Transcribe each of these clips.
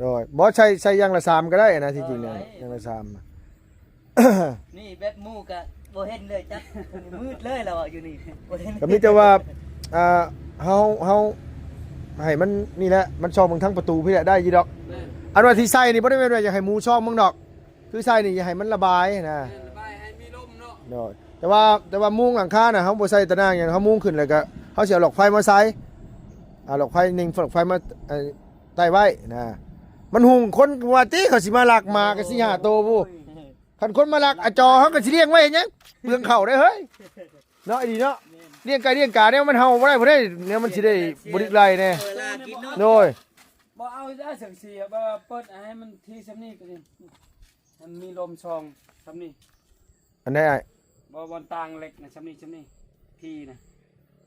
ໂດຍ ບໍ່ ໃສ່ ໃສ່ຢ່າງລະສາມກໍໄດ້ນະ ທີ່ຈິງນະ ຢ່າງລະສາມ. ນີ້ແບບໝູ່ກະບໍ່ເຫັນເລີຍ ຈັກມືດເລີຍລາວຢູ່ນີ້ ບໍ່ເຫັນ. ກໍມີແຕ່ວ່າ ອ່າ ເຮົາ ເຮົາໃຫ້ມັນນີ້ແຫຼະ ມັນສ່ອງເບິ່ງທາງປະຕູພີ້ແຫຼະ ໄດ້ຢູ່ດອກ. ແມ່ນ. ອັນວ່າທີ່ໃສ່ນີ້ບໍ່ໄດ້ແມ່ນວ່າຢາກໃຫ້ໝູ່ສ່ອງເບິ່ງດອກ ຄືໃສ່ນີ້ຢາກໃຫ້ມັນລະບາຍນະ. ແມ່ນ ລະບາຍໃຫ້ມີລົມເນາະ. ໂດຍ ແຕ່ວ່າ ແຕ່ວ່າມຸງຫຼັງຄານະ ເຮົາບໍ່ໃສ່ຕາໜ່າງຫຍັງ ເຮົາມຸງຂຶ້ນແລ້ວກໍ ເຮົາຊິເອົາຫຼອດໄຟມາໃສ່ ເອົາຫຼອດໄຟ ໜຶ່ງ ຫຼອດໄຟມາ ເອີ ໃຕ້ໄວ້ນະ. ມັນຫຸງ ຄົນວ່າຕິ ເຂົາຊິມາລັກໝາກໍສີ່ຫ້າໂຕພຸ້ນ. ໂອ້ຍ ຄັນຄົນມາລັກອາຈໍ ເຮົາກໍຊິລ້ຽງໄວ້ເຮັດຫຍັງ ເປືອງເຂົ້າໄດ໋ເຮີ້ຍ ເນາະ ອີ່ຫຼີເນາະ. ແມ່ນ. ລ້ຽງໄກ່ລ້ຽງກາແນວມັນເຫົ່າບໍ່ໄດ້ ບໍ່ໄດ້ ແນວມັນຊິໄດ້ບໍ່ດິກໄລ່ແດ່. ເວລາກິນເນາະ. ໂດຍ ບໍ່ເອົາໄດ້ສັງກະສີ ແບບວ່າເປີດໃຫ້ມັນທີ່ສ່ຳນີ້ກໍດີ ໃຫ້ມັນມີລົມຊ່ອງສ່ຳນີ້. ອັນໃດອ້າຍ? ບໍ່ ບ່ອນຕ່າງເຫຼັກນະ ສ່ຳນີ້ ສ່ຳນີ້ ພີນະ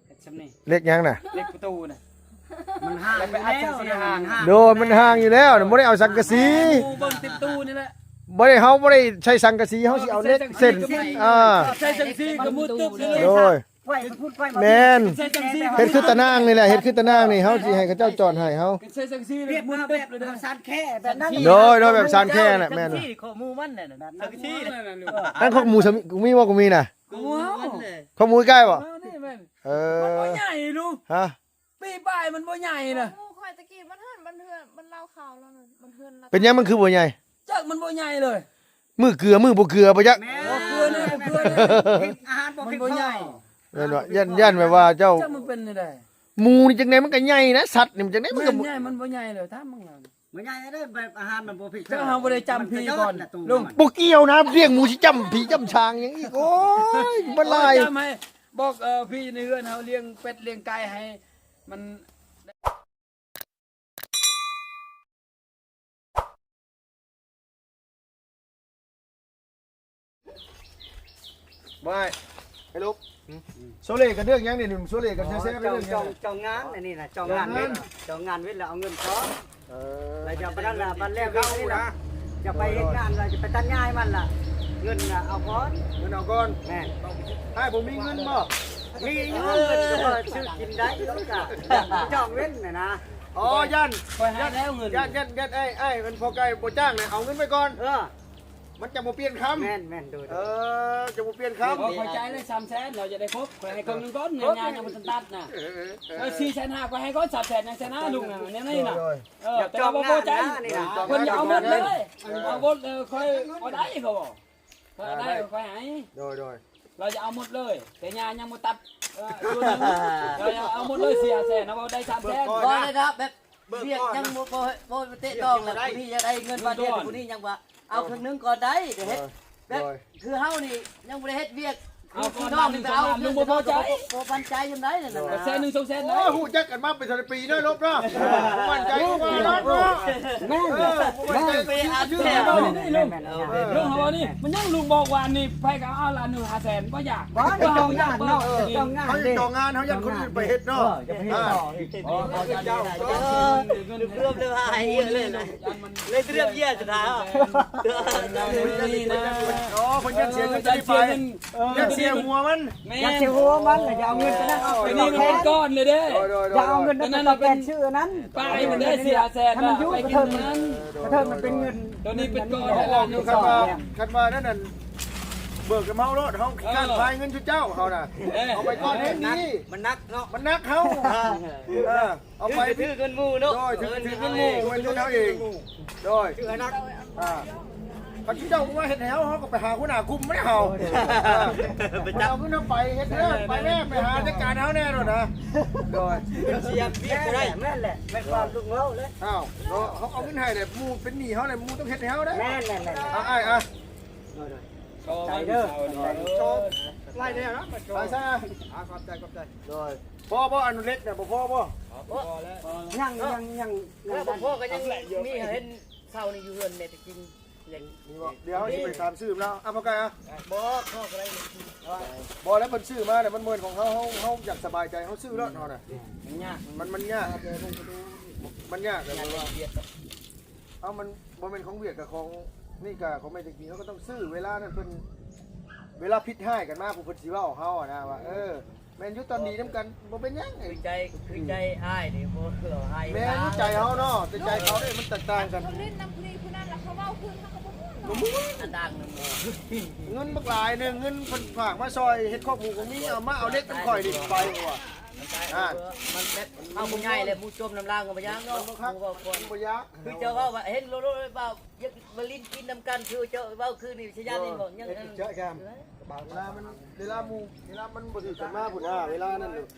ເຮັດສ່ຳນີ້. ເຫຼັກຫຍັງນະ? ເຫຼັກປະຕູນະ ມັນຫ່າງຢູ່ແລ້ວນະ ມັນຫ່າງ. ໂດຍ ມັນຫ່າງຢູ່ແລ້ວນະ ບໍ່ໄດ້ເອົາສັງກະສີ ໝູ່ເບິ່ງເຕັມຕູ້ນີ້ແຫຼະ. ບໍ່ໄດ້ ເຮົາບໍ່ໄດ້ໃຊ້ສັງກະສີ ເຮົາຊິເອົາເຫຼັກເສັ້ນ ເອີ ໃສ່ສັງກະສີກໍໝູ່ຕຶບເລີຍ. ໂດຍ ໄວ້ມັນພຸ້ນໄວ້ມັນ ແມ່ນ ເຮັດຄືຕາໜ່າງນີ້ແຫຼະ ເຮັດຄືຕາໜ່າງນີ້ ເຮົາຊິໃຫ້ເຂົາເຈົ້າຈອດໃຫ້ເຮົາ. ໃສ່ສັງກະສີແລ້ວໝູ່ຕຶບເລີຍເດ້. ແບບເຮົາສານແຄ່ແບບນັ້ນ. ໂດຍ ໂດຍ ແບບສານແຄ່ນະ ແມ່ນ. ສັງກະສີ ຂໍ້ໝູ່ມັນນະ ສັງກະສີ ອັນຂອງໝູ່ມີບໍ່ ກູມີນະ ຂອງໝູ່ເຮົາ ຂອງໝູ່ໃກ້ບໍ່? ເອີ ມັນບໍ່ໃຫຍ່ລູກ ຮະ ປີປາຍມັນບໍ່ໃຫຍ່ນະ. ໝູ່ຂ້ອຍຕະກີ້ມັນເຮືອນ ມັນເຮືອນ ມັນເລົ່າຂາວແລ້ວນັ້ນ ມັນເຮືອນລະ. ເປັນຫຍັງມັນຄືບໍ່ໃຫຍ່? ຈັກ ມັນບໍ່ໃຫຍ່ເລີຍ ມື້ເກືອມື້ບໍ່ເກືອບໍ່ຈັກ. ແມ່ນ ບໍ່ເກືອນີ້ ບໍ່ເກືອນີ້ ອາຫານບໍ່ພຽງພໍ ມັນບໍ່ໃຫຍ່. ແມ່ນບໍ່? ຢ້ານ ຢ້ານແບບວ່າເຈົ້າ ຈັກມັນເປັນແນວໃດ. ໝູນີ້ຈັ່ງໃດມັນກໍໃຫຍ່ນະ ສັດນີ້ມັນຈັ່ງໃດມັນກໍ ແມ່ນໃຫຍ່ ມັນບໍ່ໃຫຍ່ເລີຍ ຖາມເບິ່ງລະ. ບໍ່ໃຫຍ່ເດ້ ແບບອາຫານມັນບໍ່ພຽງພໍ ເຈົ້າຫາບໍ່ໄດ້ຈຳຜີກ່ອນລຸງ. ບໍ່ກ່ຽວນະ ລ້ຽງໝູຊິຈຳຜີຈຳຊ່າງຫຍັງອີກ. ໂອ້ຍ ມັນຫຼາຍ ຈຳໃຫ້ ບອກ ເອີ ຜີໃນເຮືອນເຮົາລ້ຽງເປັດລ້ຽງໄກ່ໃຫ້ມັນ ບໍ່ອ້າຍ ໄອ້ລູກ ໂຊເລກັນເລື່ອງຫຍັງນີ້? ໂຊເລກັນແຊໆ ເຈົ້າ ເລື່ອງຫຍັງ? ເຈົ້າງານອັນນີ້ນະ ເຈົ້າງານເວັດ ເຈົ້າງານເວັດແລ້ວເອົາເງິນກ່ອນ. ເອີ ແລ້ວຈະໄປນັ້ນລະ ບັດແລ້ວເຮັດນີ້ລະ ຈະໄປເຮັດງານລະ ຈະໄປຕັດຫຍ້າໃຫ້ມັນລະ ເງິນລະເອົາກ່ອນ ເງິນເອົາກ່ອນ. ແມ່ນ. ອ້າຍບໍ່ມີເງິນບໍ່? ມີຢູ່ ເງິນກໍຊື້ກິນໄດ້ ກໍຈອງເວັນນະນະ. ອໍ ຢ້ານ ຂ້ອຍໃຫ້ແລ້ວເງິນ ຢ້ານ ຢ້ານ ຢ້ານອ້າຍ ອ້າຍມັນພໍໄກ່ບໍ່ຈ້າງນະ ເອົາເງິນໄວ້ກ່ອນ. ເອີ ມັນຈະບໍ່ປ່ຽນຄຳ. ແມ່ນ ແມ່ນ ໂດຍ ເອີ ຈະບໍ່ປ່ຽນຄຳ. ຂ້ອຍຈ່າຍໄດ້ສາມແສນ ເຮົາຈະໄດ້ຄົບ ຂ້ອຍໃຫ້ເຄິ່ງໜຶ່ງກ່ອນ ຍັງ ຍັງບໍ່ທັນຕັດນະ. ເອີ ເອີ ເອີ ສີ່ແສນຫ້າ ຂ້ອຍໃຫ້ກ່ອນ ສາມແສນ ຍັງຊະນະລຸງນະ ແນວນີ້ນະ. ເອີ ແຕ່ວ່າບໍ່ພໍໃຈ ເພິ່ນຢາກເອົາໝົດເລີຍ ເອົາໝົດ ເອີ ຂ້ອຍບໍ່ໄດ້ ເຂົາບອກ. ເອີ ໄດ້ ຂ້ອຍໃຫ້ ໂດຍ ໂດຍ ລາວຈະເອົາໝົດເລີຍ ແຕ່ຍ່າຍັງບໍ່ຕັດ ເອີ ສ່ວນໜຶ່ງ ລາວຈະເອົາໝົດເລີຍ ສີ່ແສນ ເຮົາໄດ້ສາມແສນ. ບໍ່ໄດ້ດອກ ແບບວຽກຍັງບໍ່ ບໍ່ ບໍ່ເຕະຕອງແລ້ວ ຜູ້ນີ້ຢາກໄດ້ເງິນບາດດຽວ ຜູ້ນີ້ຍັງວ່າເອົາເຄິ່ງໜຶ່ງກ່ອນໄດ້ ເຮັດແບບ ໂດຍ ຄືເຮົານີ້ຍັງບໍ່ໄດ້ເຮັດວຽກ ເອົາກ່ອນ ຄືພີ່ນ້ອງນີ້ກໍເອົາ ລຸງບໍ່ພໍໃຈ ບໍ່ ບໍ່ ບໍ່ປັນໃຈຈັ່ງໃດນັ້ນນະ. ແສນໜຶ່ງ ສອງແສນ ໂອ້ຍ ຮູ້ຈັກກັນມາເປັນສິບປີເນາະ ລົບເນາະ ບໍ່ໝັ້ນໃຈວ່າເນາະ. ແມ່ນ ເອີ ບໍ່ໝັ້ນໃຈ ແມ່ນ ແມ່ນ ແມ່ນ ແມ່ນ ເອີ ລຸງເຮົາວ່ານີ້ ມັນຍັງລຸງບອກວ່າອັນນີ້ ໃຜກໍເອົາລະໜຶ່ງຫ້າແສນ ບໍ່ຢາກ ບໍ່ ເຮົາຢາກເບິ່ງ ເຮົາຢາກຈອງງານ ເຮົາຢ້ານຄົນອື່ນໄປເຮັດເນາະ. ເອີ ຢ່າໄປເຮັດຕໍ່ອີກ ເອີ ເກືອບເລີຍ ໃຫ້ເຍອະເລີຍນະ ເລີຍເກືອບເຍອະສຸດທ້າຍ. ອໍ ເພິ່ນຢ້ານເສຍເງິນ ເອີ ຢາກເສຍຫົວມັນ ແມ່ນ ຢາກເສຍຫົວມັນ ແລ້ວຈະເອົາເງິນໄປນັ້ນ ເອົາໄປ ໂຕນີ້ມັນເປັນກ້ອນເລີຍເດ້ ໂດຍ ໂດຍ ໂດຍ ຢ່າເອົາເງິນໄປຕອບແທນຊື່ອັນນັ້ນ ປາຍມັນໄດ້ສີ່ຫ້າແສນ ໃຫ້ມັນຢູ່ ກະເທີງ ກະເທີງມັນເປັນເງິນ ໂຕນີ້ເປັນກ້ອນ ຄັນວ່າ ຄັນວ່ານັ້ນ ເບີກນຳເຮົາໂລດ ເຮົາຂີ້ຄ້ານພາຍເງິນສູ່ເຈົ້າ ເຮົານະ ເອີ ເອົາໄປກ່ອນແຮງດີ ມັນໜັກເນາະ ມັນໜັກເຮົາ ເອີ ເອົາໄປ ຖືກເງິນໝູ່ເນາະ ໂດຍ ຖືກເງິນໝູ່ ເງິນເຮົາເອງ ໂດຍ ຖືກໜັກ ອ່າ ຄັນເຈົ້າມາເຮັດໃຫ້ເຮົາ ເຮົາກໍໄປຫາຫົວໜ້າກຸ່ມແລ້ວ ໄປຈັບ ເອົາເງິນເຮົາໄປເຮັດເດີ ໄປແດ່ ໄປຫາຈັດການເຮົາແດ່ໂລດນະ ໂດຍ ເສຍວຽກບໍ່ໄດ້ ແມ່ນແຫຼະ ແມ່ນຄວາມລຸງເວົ້າເລີຍ ອ້າວ ເນາະ ເຮົາເອົາເງິນໃຫ້ແຫຼະ ໝູ່ເປັນໜີ້ເຮົາແຫຼະ ໝູ່ຕ້ອງເຮັດໃຫ້ເຮົາເດ້ ແມ່ນໆໆ ອ້າຍ ໂດຍ ໂດຍ ຂອບໃຈເດີ ຂອບໃຈ ຫຼາຍແລ້ວນະ ໄປຊະ ອ່າ ຂອບໃຈ ຂອບໃຈ ໂດຍ ພໍບໍ່ ອະນຸເລັກນະ ບໍ່ພໍບໍ່? ຍັງ ຍັງ ຍັງ ເອີ ບໍ່ພໍກໍຍັງມີ ເຫັນເຊົ່ານີ້ຢູ່ເຮືອນແມ່ຕະກິນ ຍັງມີບໍ່? ດຽວເຮົາຊິໄປຕາມຊື້ນຳລາວ ອ່ະ ພໍ່ໄກ່ ອ່ະ ບໍ່ ພໍກໍໄດ້ ບໍ່ ແລ້ວເພິ່ນຊື້ມາແລ້ວ ມັນບໍ່ແມ່ນຂອງເຮົາ ເຮົາ ເຮົາຢາກສະບາຍໃຈ ເຮົາຊື້ໂລດເຮົານະ ມັນຍາກ ມັນ ມັນຍາກ ມັນຍາກແບບວ່າ ເອົາ ມັນບໍ່ແມ່ນຂອງຫວຽດ ກະຂອງ ນີ້ກະຂອງແມ່ຕະກີ້ ເຮົາກໍຕ້ອງຊື້ ເວລານັ້ນເພິ່ນ ເວລາຜິດຮ້າຍກັນມາ ຜູ້ເພິ່ນຊິເວົ້າເຮົາຫັ້ນນະວ່າ ເອີ ແມ່ນຢູ່ ຕອນດີນຳກັນບໍ່ເປັນຫຍັງ. ຄືໃຈ ຄືໃຈອ້າຍນີ້ບໍ່ຄືເອົາໃຫ້ ແມ່ນຢູ່ໃຈເຮົາເນາະ ແຕ່ໃຈເຂົາເດ້ມັນແຕກຕ່າງກັນ. ເຂົາຫຼິ້ນນຳຜູ້ນີ້ຜູ້ນັ້ນ ແລ້ວເຂົາເວົ້າຄືນ ເຂົາກໍບໍ່ມ່ວນເນາະ ບໍ່ມ່ວນ ອັນດັງນຳໝູ່ ເງິນບັກຫຼາຍໜຶ່ງ ເງິນເພິ່ນຝາກມາຊ່ອຍເຮັດຄອກໝູກໍມີ ເອົາມາເອົາເຫຼັກນຳຂ້ອຍນີ້ໄປວ່າ ອ່າ ມັນແບບເຮົາຜູ້ໃຫຍ່ແລ້ວ ໝູຈົມນຳລາວກໍບໍ່ຢາກເນາະ ມັນບໍ່ຄັກ ໝູ່ເວົ້າກ່ອນ ມັນບໍ່ຢາກ ຄືເຈົ້າເວົ້າວ່າເຫັນໂລດໆ ເວົ້າ ຢາກມາຫຼິ້ນກິນນຳກັນ ຄືເຈົ້າເວົ້າຄືນີ້ ຊະຍາລິນບໍ່ ຍັງ ເອີ ອັນ ເວລາມັນ ເວລາໝູ່ ເວລາມັນບໍ່ຖືກກັນມາພຸ້ນນະ ເວລານັ້ນ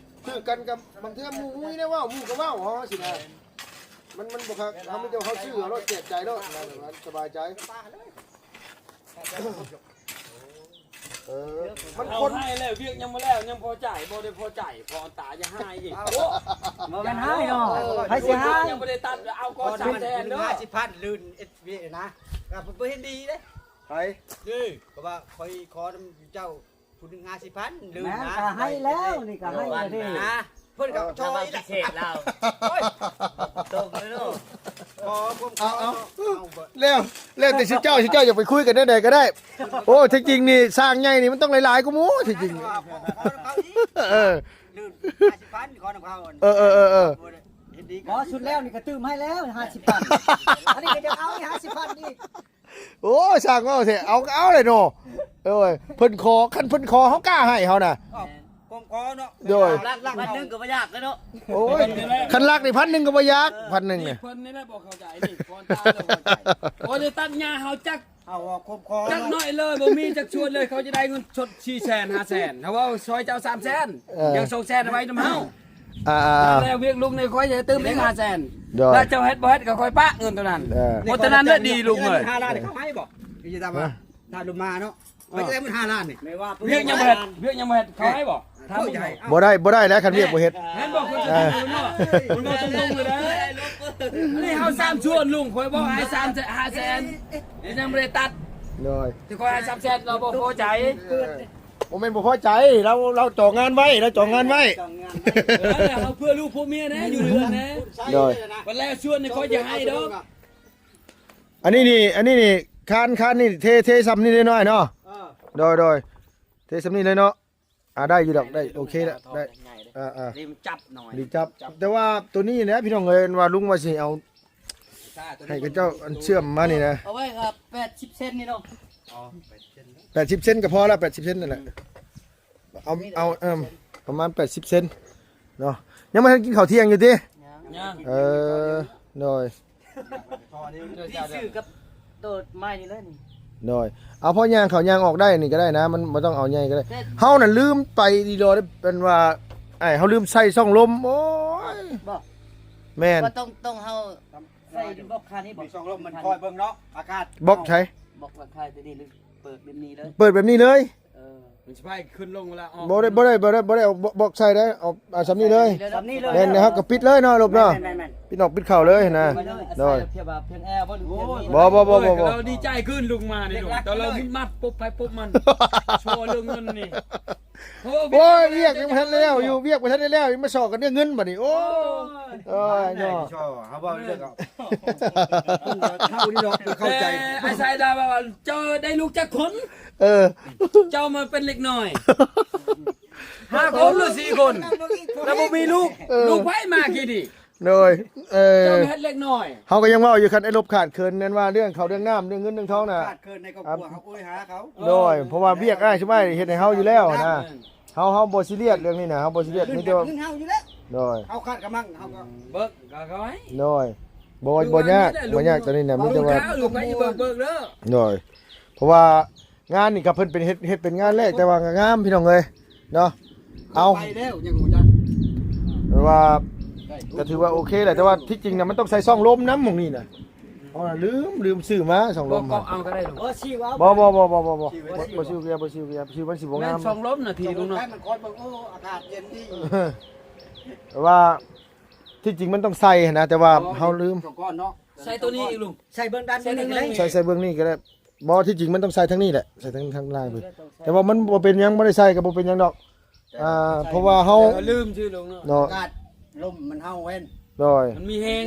ຖືກກັນກັບ ບາງເທື່ອໝູ່ງຸ້ຍໄດ້ເວົ້າ ໝູ່ກໍເວົ້າເຮົາຊີ້ນະ ມັນ ມັນບໍ່ຄັກ ເຮົາມີແຕ່ເຮົາຊື້ເອົາໂລດ ແຈກໃຈໂລດ ສະບາຍໃຈ. ເອີ ມັນຄົນ ເອົາໃຫ້ແລ້ວ ວຽກຍັງບໍ່ແລ້ວ ຍັງພໍໃຈ ບໍ່ໄດ້ພໍໃຈ ພໍຕາຢ່າຮ້າຍອີກ ໂອ້ ບໍ່ແມ່ນຮ້າຍເນາະ ໃຜຊິຮ້າຍ ຍັງບໍ່ໄດ້ຕັດ ເອົາກ່ອນສາມແສນເດີ ຫ້າສິບພັນ ລື່ນເອັດວຽກນະ ກໍບໍ່ເຫັນດີເດ້ ໃຜ ເດ້ ກໍວ່າຂ້ອຍຂໍນຳເຈົ້າຜູ້ໜຶ່ງຫ້າສິບພັນ ລື່ນນະ ກໍໃຫ້ແລ້ວ ນີ້ກໍໃຫ້ແລ້ວເດ້ ນະ ເພິ່ນກໍຊ່ອຍອີກແຫຼະ ໂອ້ຍ ຕົກເລີຍເນາະ ຂໍ ເອົາ ເອົາ ເອົາ ແລ້ວ ແລ້ວແຕ່ຊິເຈົ້າ ຊິເຈົ້າຢາກໄປຄຸຍກັນແນວໃດກໍໄດ້ ໂອ້ ທີ່ຈິງນີ້ ຊ່າງໃຫຍ່ນີ້ມັນຕ້ອງຫຼາຍໆກວ່າໝູ່ ທີ່ຈິງ ເອີ ລື່ນຫ້າສິບພັນ ຂໍນຳເຂົາ ເອີ ເອີ ເອີ ເອີ ບໍ່ ສຸດແລ້ວນີ້ກໍຕື່ມໃຫ້ແລ້ວຫ້າສິບພັນ ອັນນີ້ກໍຈະເອົາອີກຫ້າສິບພັນອີກ ໂອ້ຍ ຊ່າງເວົ້າແທ້ ເອົາກໍເອົາແຫຼະເນາະ ໂອ້ຍ ເພິ່ນຂໍ ຄັນເພິ່ນຂໍ ເຮົາກ້າໃຫ້ເຮົານະ ເອີ ຜົມຂໍເນາະ ໂດຍ ລັກ ລັກພັນໜຶ່ງກໍບໍ່ຢາກແລ້ວເນາະ ໂອ້ຍ ຄັນລັກນີ້ພັນໜຶ່ງກໍບໍ່ຢາກ ເອີ ພັນໜຶ່ງນີ້ ເພິ່ນນີ້ແຫຼະບໍ່ເຂົ້າໃຈນີ້ ກ່ອນຕາຍບໍ່ເຂົ້າໃຈ ບໍ່ໄດ້ຕັດຫຍ້າເຮົາຈັກ ເອົາ ເອົາ ຜົມຂໍ ຈັກໜ້ອຍເລີຍ ບໍ່ມີຈັກສ່ວນເລີຍ ເຂົາຈະໄດ້ເງິນສົດສີ່ແສນ ຫ້າແສນ ເຮົາເວົ້າຊ່ອຍເຈົ້າສາມແສນ ເອີ ຍັງສອງແສນເອົາໄວ້ນຳເຮົາ ອ່າໆໆ ແລ້ວວຽກລຸງນີ້ຂ້ອຍຈະຕື່ມອີກຫ້າແສນ ໂດຍ ແລ້ວເຈົ້າເຮັດບໍ່ເຮັດກໍຂ້ອຍປະເງິນຕົວນັ້ນ ເອີ ໂອ້ ຕົວນັ້ນລະດີລຸງເອີຍ ຫ້າລ້ານເຂົາໃຫ້ບໍ່ ຢູ່ຕາມວ່າ ຖ້າລົມມາເນາະ ເອີ ມັນຈະໄດ້ໝົດຫ້າລ້ານນີ້ ແມ່ນວ່າ ວຽກຍັງບໍ່ເຮັດ ວຽກຍັງບໍ່ເຮັດ ເຂົາໃຫ້ບໍ່ ບໍ່ໄດ້ ບໍ່ໄດ້ແລ້ວ ຄັນວຽກບໍ່ເຮັດ ເຫັນບໍ່ ຄົນຈະຖືເນາະ ມັນບໍ່ຕົງໆເລີຍເດ້ ນີ້ເຮົາສາມສ່ວນລຸງ ຂ້ອຍບອກໃຫ້ສາມ ຫ້າແສນ ຍັງບໍ່ໄດ້ຕັດ ໂດຍ ແຕ່ຂ້ອຍໃຫ້ສາມແສນ ລາວບໍ່ພໍໃຈ ເອີ ບໍ່ແມ່ນບໍ່ພໍໃຈ ລາວ ລາວຈອງງານໄວ້ ລາວຈອງງານໄວ້ ເອີ ເຮົາເພື່ອລູກເພື່ອເມຍນະ ຢູ່ເຮືອນນະ ໂດຍ ບັດແລ້ວສ່ວນນີ້ຂ້ອຍຈະໃຫ້ດອກ ອັນນີ້ນີ້ ອັນນີ້ນີ້ ຄານ ຄານນີ້ເທ ເທຊ່ຳນີ້ເລີຍນ້ອຍເນາະ ເອີ ໂດຍ ໂດຍ ເທຊ່ຳນີ້ເລີຍເນາະ ອ່າ ໄດ້ຢູ່ດອກ ໄດ້ ໂອເຄລະ ໄດ້ ອ່າໆ ດີມັນຈັບໜ້ອຍ ດີຈັບ ແຕ່ວ່າໂຕນີ້ນະ ພີ່ນ້ອງເອີຍ ວ່າລຸງວ່າຊິເອົາ ໃຫ້ເຂົາເຈົ້າອັນເຊື່ອມມານີ້ນະ ເອົາໄວ້ກໍແປດສິບເຊັນນີ້ເນາະ ອໍ ແປດສິບເຊັນກໍພໍລະ ແປດສິບເຊັນນັ້ນແຫຼະ ເອົາ ເອົາ ເອີ ປະມານແປດສິບເຊັນເນາະ ຍັງບໍ່ທັນກິນເຂົ້າທ່ຽງຢູ່ຕິ ຍັງ ຍັງ ເອີ ໂດຍ ທີ່ຊື້ກັບໂຕໄມ້ນີ້ເລີຍນີ້ ໂດຍ ເອົາພໍຍ່າງເຂົ້າຍ່າງອອກໄດ້ນີ້ກໍໄດ້ນະ ມັນບໍ່ຕ້ອງເອົາໃຫຍ່ກໍໄດ້ ແຕ່ ເຮົານັ້ນລືມໄປອີ່ຫຼໍ່ເດ້ ເປັນວ່າ ອ້າຍ ເຮົາລືມໃສ່ຊ່ອງລົມ ໂອ້ຍ ບໍ່ ແມ່ນ ກໍຕ້ອງ ຕ້ອງເຮົາໃສ່ບລັອກຄານີ້ບໍ່ ມີຊ່ອງລົມ ມັນຄອຍເບິ່ງເນາະ ອາກາດ ບລັອກໃສ ບລັອກລາຄາຕົວນີ້ ເປີດແບບນີ້ເລີຍ ເປີດແບບນີ້ເລີຍ ເອີ ມັນຊິໄປຂຶ້ນລົງເວລາອອກ ບໍ່ໄດ້ ບໍ່ໄດ້ ບໍ່ໄດ້ ບໍ່ໄດ້ເອົາບລັອກໃສ່ເດ້ ເອົາ ເອົາຊ່ຳນີ້ເລີຍ ຊ່ຳນີ້ເລີຍ ແມ່ນ ເຮົາກໍປິດເລີຍເນາະ ລົບເນາະ ແມ່ນໆໆ ປິດນອກປິດເຂົ້າເລີຍຫັ້ນນະ ໂດຍ ເພື່ອວ່າພຽງແອບໍ່ ຫຼື ບໍ່ ບໍ່ ບໍ່ ບໍ່ ບໍ່ ໂອ້ຍ ລາວດີໃຈຂຶ້ນລຸງມານີ້ ຕອນລາວມັດປຸບໃຜປຸບມັນ ໂຊເລື່ອງເງິນນີ້ ໂອ້ຍ ວຽກຍັງບໍ່ທັນໄດ້ແລ້ວຢູ່ ວຽກບໍ່ທັນໄດ້ແລ້ວ ຍັງມາຊອກກັນເລື່ອງເງິນບັດນີ້ ໂອ້ຍ ໂອ້ຍ ເນາະ ເຮົາເວົ້າເລື່ອງເອົາ ເຮົານີ້ເນາະ ເຂົ້າໃຈ ແຕ່ອ້າຍຊາຍດາວ່າ ເຈົ້າໄດ້ລູກຈັກຄົນ ເອີ ເຈົ້າມາເປັນເດັກນ້ອຍ ຫ້າຄົນຫຼືສີ່ຄົນ ແລ້ວບໍ່ມີລູກ ເອີ ລູກໃຜມາກີ້ນີ້ ໂດຍ ເອີ ເຈົ້າມາເຮັດເລັກນ້ອຍ ເຮົາກໍຍັງເວົ້າຢູ່ ຄັນໄອ້ລົບຂາດເຂີນແມ່ນວ່າເລື່ອງເຂົ້າເລື່ອງນ້ຳ ເລື່ອງເງິນເລື່ອງທອງນະ ຂາດເຂີນໃນຄອບຄົວ ເຮົາໂອ້ຍຫາເຂົາ ໂດຍ ເພາະວ່າວຽກອ້າຍຊຸມອ້າຍເຮັດໃຫ້ເຮົາຢູ່ແລ້ວນະ ເຮົາ ເຮົາບໍ່ຊີຣຽສເລື່ອງນີ້ນະ ເຮົາບໍ່ຊີຣຽສ ມີແຕ່ວ່າ ເງິນເຮົາຢູ່ແລ້ວ ໂດຍ ເຮົາຂາດກຳລັງ ເຮົາກໍເບີກກໍເຂົາໃຫ້ ໂດຍ ບໍ່ ບໍ່ຍາກ ບໍ່ຍາກຕອນນີ້ນະ ມີແຕ່ວ່າ ເອົາໄປເບີກເບີກເດີ ໂດຍ ເພາະວ່າ ງານນີ້ກໍເພິ່ນເປັນເຮັດ ເຮັດເປັນງານແລກ ແຕ່ວ່າງາມພີ່ນ້ອງເອີຍເນາະ ເອົາ ໄປແລ້ວຍັງຮູ້ຈັກ ແຕ່ວ່າກໍຖືວ່າໂອເຄແຫຼະ ແຕ່ວ່າທີ່ຈິງນະມັນຕ້ອງໃສ່ຊ່ອງລົມນຳໝ່ອງນີ້ນະ ເພາະວ່າລືມ ລືມຊື້ມາຊ່ອງລົມ ເອົາກໍໄດ້ ບໍ່ ບໍ່ ບໍ່ ບໍ່ ບໍ່ ບໍ່ ບໍ່ ບໍ່ ບໍ່ ບໍ່ຊື້ເກຍ ບໍ່ຊື້ເກຍ ຊື້ມັນຊິບໍ່ງາມ ແມ່ນຊ່ອງລົມນະທີ່ລຸງເນາະ ໃຫ້ມັນຄອຍເບິ່ງ ໂອ້ ອາກາດເຢັນດີ ແຕ່ວ່າທີ່ຈິງມັນຕ້ອງໃສ່ຫັ້ນນະ ແຕ່ວ່າເຮົາລືມ ໃສ່ໂຕນີ້ອີກລຸງ ໃສ່ເບື້ອງດ້ານນີ້ກໍໄດ້ ໃສ່ ໃສ່ເບື້ອງນີ້ກໍໄດ້ ບໍ່ ທີ່ຈິງມັນຕ້ອງໃສ່ທາງນີ້ແຫຼະ ໃສ່ທາງ ທາງລ່າງພຸ້ນ ແຕ່ວ່າມັນບໍ່ເປັນຫຍັງ ບໍ່ໄດ້ໃສ່ກໍບໍ່ເປັນຫຍັງດອກ ອ່າ ເພາະວ່າເຮົາ ແຕ່ວ່າລືມຊື່ລຸງເນາະ ເນາະ ອາກາດລົມມັນເຮົາແມ່ນ ໂດຍ ມັນມີແຮງ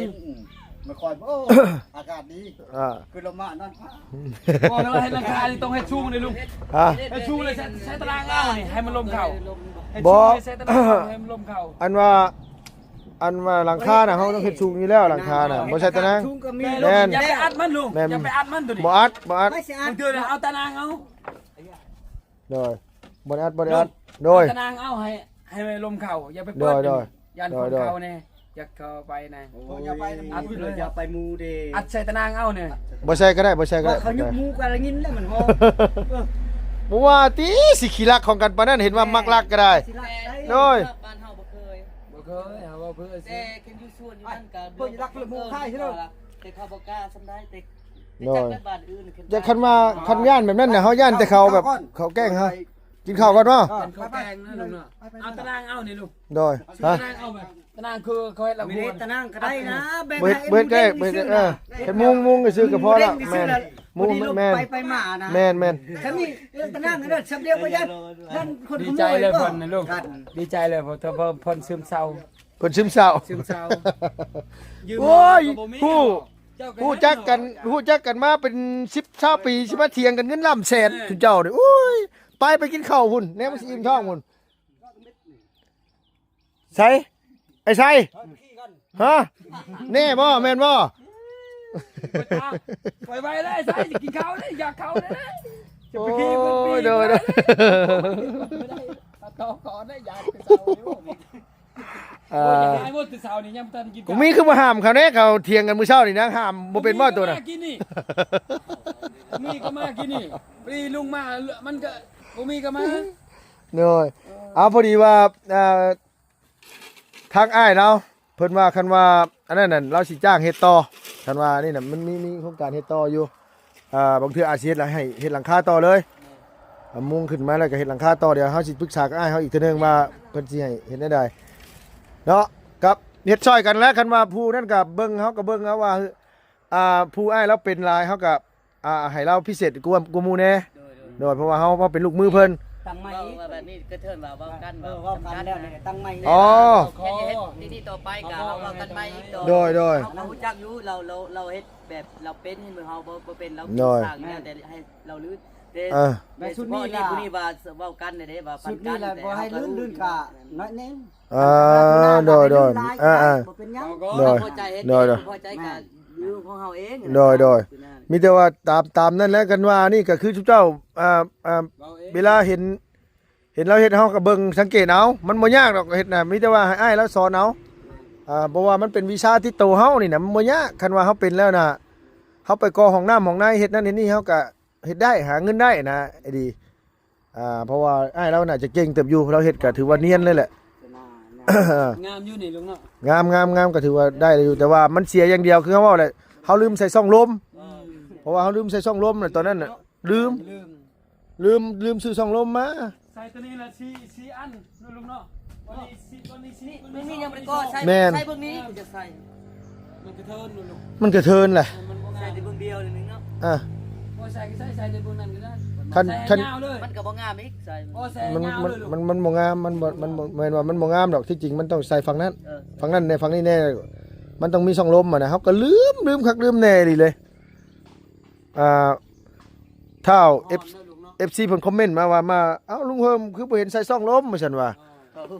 ອືມ ມັນຄ່ອຍ ໂອ້ ອາກາດດີ ອ່າ ຄືລົມມານອນຟ້າ ບໍ່ ແລ້ວເຮັດຫຼັງຄານີ້ຕ້ອງເຮັດສູງເດ້ລຸງ ຮະ ເຮັດສູງເລີຍ ໃສ່ ໃສ່ຕາໜ່າງເອົານີ້ໃຫ້ມັນລົມເຂົ້າ ເຮັດສູງເລີຍ ໃສ່ຕາໜ່າງເອົາໃຫ້ມັນລົມເຂົ້າ ອັນວ່າ ອັນວ່າຫຼັງຄານະ ເຮົາຕ້ອງເຮັດສູງຢູ່ແລ້ວ ຫຼັງຄານະ ບໍ່ໃສ່ຕາໜ່າງ ສູງກໍມີ ແມ່ນ ຢ່າໄປອັດມັນລຸງ ແມ່ນ ຢ່າໄປອັດມັນໂຕນີ້ ບໍ່ອັດ ບໍ່ອັດ ໄປຊິອັດ ບາງເທື່ອນະ ເອົາຕາໜ່າງເອົາ ໂດຍ ບໍ່ໄດ້ອັດ ບໍ່ໄດ້ອັດ ໂດຍ ເອົາຕາໜ່າງເອົາໃຫ້ ໃຫ້ລົມເຂົ້າ ຢ່າໄປເປີດ ໂດຍ ໂດຍ ຢ້ານ ໂດຍ ຄົນ ໂດຍ ເຂົ້າແດ່ ຢາກເຂົ້າໄປນະ ໂອ້ຍ ຢ່າໄປນຳ ອັດເລີຍ ຢ່າໄປໝູ່ເດ້ ອັດໃສ່ຕາໜ່າງເອົານີ້ ບໍ່ໃສ່ກໍໄດ້ ບໍ່ໃສ່ກໍໄດ້ ເຂົາຍຸບໝູ່ກໍໄດ້ຍິນແລ້ວມັນຮ້ອງ ບໍ່ວ່າຕິ ຊິຂີ້ລັກຂອງກັນປານນັ້ນ ເຫັນວ່າມັກລັກກໍໄດ້ ຊິລັກໄດ້ ໂດຍ ບ້ານເຮົາບໍ່ເຄີຍ ບໍ່ເຄີຍ ເຮົາບໍ່ເຄີຍ ແຕ່ຄັນຢູ່ສວນຢູ່ນັ້ນກໍ ເພິ່ນລັກເລື່ອງໝູ່ຄ້າຍເດີ ແຕ່ເຂົາບໍ່ກ້າສ່ຳໃດ ແຕ່ ໂດຍ ຈັກແມ່ນບ້ານອື່ນຂຶ້ນ ຈັກ ຄັນວ່າ ຄັນຢ້ານແບບນັ້ນນະ ເຮົາຢ້ານແຕ່ເຂົາແບບ ເຂົາແກ້ງເຮົາ ກິນເຂົ້າກ່ອນເນາະ ເອີ ກິນເຂົ້າແກ້ງນະລຸງເນາະ ເອົາຕາໜ່າງເອົານີ້ລຸງ ໂດຍ ຕາໜ່າງເອົາ ຕາໜ່າງຄືເຂົາເຮັດລະ ບໍ່ເຮັດຕາໜ່າງກໍໄດ້ນະ ແບ່ງໃຫ້ ເຮັດ ເຮັດ ເຮັດມຸງ ມຸງຊື່ໆກໍພໍລະ ແມ່ນ ມຸງ ແມ່ນ ໄປໄປມານະ ແມ່ນ ແມ່ນ ຄັນນີ້ ເອີ ຕາໜ່າງນັ້ນຊຳດຽວກໍຢ້ານ ຢ້ານຄົນຂະໂມຍ ດີໃຈເລີຍເພິ່ນນະລຸງ ດີໃຈເລີຍ ເພິ່ນ ເພິ່ນ ເພິ່ນຊຶມເສົ້າ ເພິ່ນຊຶມເສົ້າ ຊຶມເສົ້າ ໂອ້ຍ ຮູ້ ຮູ້ຈັກກັນ ຮູ້ຈັກກັນມາເປັນສິບຊາວປີ ຊິມາຖຽງກັນເງິນລ້ານແສນ ເອີ ຊຸມເຈົ້ານີ້ ໂອ້ຍ ໄປ ໄປກິນເຂົ້າພຸ້ນ ແນວມັນຊິອີ່ມທ້ອງພຸ້ນ ໃສ ໄອ້ໄຊ ຮະ ແນ່ບໍ່ ແມ່ນບໍ່ ໄປຕາມ ໄປໄວເລີຍ ໄຊ ຊິກິນເຂົ້າເດ້ ຢາກເຂົ້າເດ້ ຈະໄປຂີ່ ໂອ້ຍ ໂດຍ ໂດຍ ຕໍ່ກ່ອນເດ້ ຢາກໄປເຊົາຢູ່ ເອີ ໂອ້ຍ ຢາກໃຫ້ໝົດແຕ່ເຊົ້ານີ້ ຍັງບໍ່ທັນກິນ ກູມີຄືບໍ່ຫ້າມເຂົາແດ່ ເຂົາຖຽງກັນມື້ເຊົ້ານີ້ນະ ຫ້າມບໍ່ເປັນບໍ່ໂຕນະ ມີກໍມາກິນນີ້ ມີກໍມາກິນນີ້ ພໍດີລຸງມາ ມັນກໍບໍ່ມີກໍມາ ໂດຍ ເອີ ເອົາ ພໍດີວ່າ ອ່າ ທາງອ້າຍລາວ ເພິ່ນວ່າ ຄັນວ່າ ອັນນັ້ນນັ້ນ ລາວຊິຈ້າງເຮັດຕໍ່ ຄັນວ່ານີ້ນະ ມັນມີ ມີໂຄງການເຮັດຕໍ່ຢູ່ ອ່າ ບາງເທື່ອອາດຊິເຮັດໃຫ້ ເຮັດຫຼັງຄາຕໍ່ເລີຍ ແມ່ນ ອ່າ ມຸງຂຶ້ນມາແລ້ວກໍເຮັດຫຼັງຄາຕໍ່ ດຽວເຮົາຊິປຶກສາກັບອ້າຍເຮົາອີກເທື່ອໜຶ່ງວ່າ ເພິ່ນຊິໃຫ້ເຮັດແນວໃດເນາະ ກັບເຮັດຊ່ອຍກັນແຫຼະ ຄັນວ່າຜູ້ນັ້ນກໍເບິ່ງ ເຮົາກໍເບິ່ງເອົາວ່າ ອ່າ ຜູ້ອ້າຍລາວເປັນຫຼາຍ ເຮົາກໍ ອ່າ ໃຫ້ລາວພິເສດກວ່າ ກວ່າໝູ່ແດ່ ໂດຍ ໂດຍ ໂດຍ ເພາະວ່າເຮົາ ເຮົາເປັນລູກມືເພິ່ນ ຕັ້ງໃໝ່ ເວົ້າ ເວົ້າແບບນີ້ກະເທີນວ່າເວົ້າກັນ ເອີ ເວົ້າກັນແລ້ວນີ້ ຕັ້ງໃໝ່ ອໍ ເວົ້າແຄ່ນີ້ ເຮັດທີ່ນີ້ຕໍ່ໄປກະເຮົາເວົ້າກັນໃໝ່ ໂດຍ ໂດຍ ເຮົາກໍຮູ້ຈັກຢູ່ ລາວ ລາວ ລາວເຮັດແບບລາວເປັນ ເຫັນບໍ່ ເຮົາບໍ່ ບໍ່ເປັນ ລາວ ໂດຍ ສ້າງແລ້ວ ແຕ່ໃຫ້ລາວລື່ນ ເອີ ແຕ່ຊຸດນີ້ລະ ຜູ້ນີ້ວ່າເວົ້າກັນແດ່ ວ່າປັນກັນ ຊຸດນີ້ລະ ແຕ່ ບໍ່ໃຫ້ລື່ນ ເຮົາກໍຮູ້ ລື່ນກະໜ້ອຍໜຶ່ງ ອ່າ ໂດຍ ໂດຍ ອ່າ ບໍ່ເປັນຫຍັງ ໂດຍ ໂດຍ ໂດຍ ພໍໃຈເຮັດ ໂດຍ ໂດຍ ພໍໃຈກະຢູ່ຂອງເຮົາເອງ ໂດຍ ໂດຍ ມີແຕ່ວ່າຕາມ ຕາມນັ້ນແຫຼະ ກັນວ່ານີ້ກໍຄືຊຸມເຈົ້າ ອ່າ ອ່າ ເວົ້າເອງ ເວລາເຫັນ ເຫັນລາວເຮັດ ເຮົາກໍເບິ່ງສັງເກດເອົາ ມັນບໍ່ຍາກດອກເຮັດນະ ມີແຕ່ວ່າໃຫ້ອ້າຍລາວສອນເອົາ ອ່າ ເພາະວ່າມັນເປັນວິຊາຕິດໂຕເຮົານີ້ນະ ມັນບໍ່ຍາກ ຄັນວ່າເຮົາເປັນແລ້ວນະ ເຮົາໄປກໍ່ຫ້ອງນ້ຳຫ້ອງໃນ ເຮັດນັ້ນເຮັດນີ້ ເຮົາກໍເຮັດໄດ້ ຫາເງິນໄດ້ນະ ໄອ້ດີ ອ່າ ເພາະວ່າອ້າຍລາວໜ້າຈະເກັ່ງເຕີບຢູ່ ລາວເຮັດກໍຖືວ່ານຽນເລີຍແຫຼະ ງາມຢູ່ນີ້ລຸງເນາະ ງາມ ງາມ ງາມ ກໍຖືວ່າໄດ້ຢູ່ ແຕ່ວ່າມັນເສຍຢ່າງດຽວ ຄືເຮົາເວົ້າແຫຼະ ເຮົາລືມໃສ່ຊ່ອງລົມ ເອີ ເພາະວ່າເຮົາລືມໃສ່ຊ່ອງລົມນະ ຕອນນັ້ນນະ ລືມ ລືມ ລືມ ລືມຊື້ຊ່ອງລົມມາ ໃສ່ຕົວນີ້ລະສີ່ ສີ່ອັນເນາະລຸງເນາະ ວັນນີ້ສີ່ ວັນນີ້ສີ່ ມື້ນີ້ຍັງບໍ່ໄດ້ກໍ່ໃສ່ ແມ່ນ ໃສ່ເບິ່ງນີ້ຈະໃສ່ ມັນກະເທີນ ມັນກະເທີນແຫຼະ ໃສ່ແຕ່ເບິ່ງດຽວໜຶ່ງເນາະ ອ່າ ບໍ່ໃສ່ກໍໃສ່ ໃສ່ແຕ່ເບິ່ງນັ້ນກໍໄດ້ ຄັນ ຄັນ ມັນກໍບໍ່ງາມອີກ ໃສ່ ມັນ ມັນ ມັນ ມັນບໍ່ງາມ ມັນບໍ່ ມັນບໍ່ ແມ່ນວ່າມັນບໍ່ງາມດອກ ທີ່ຈິງມັນຕ້ອງໃສ່ຝັ່ງນັ້ນ ເອີ ຝັ່ງນັ້ນແດ່ ຝັ່ງນີ້ແດ່ ມັນຕ້ອງມີຊ່ອງລົມຫັ້ນນະ ເຮົາກໍລືມ ລືມຄັກລືມແນ່ອີ່ຫຼີເລີຍ ອ່າ ທ້າວ ເອັຟ ເອັຟຊີ ເພິ່ນຄອມເມັນມາວ່າ ມາ ເອົ້າ ລຸງເຮີມ ຄືບໍ່ເຫັນໃສ່ຊ່ອງລົມ ວ່າຊັ້ນວ່າ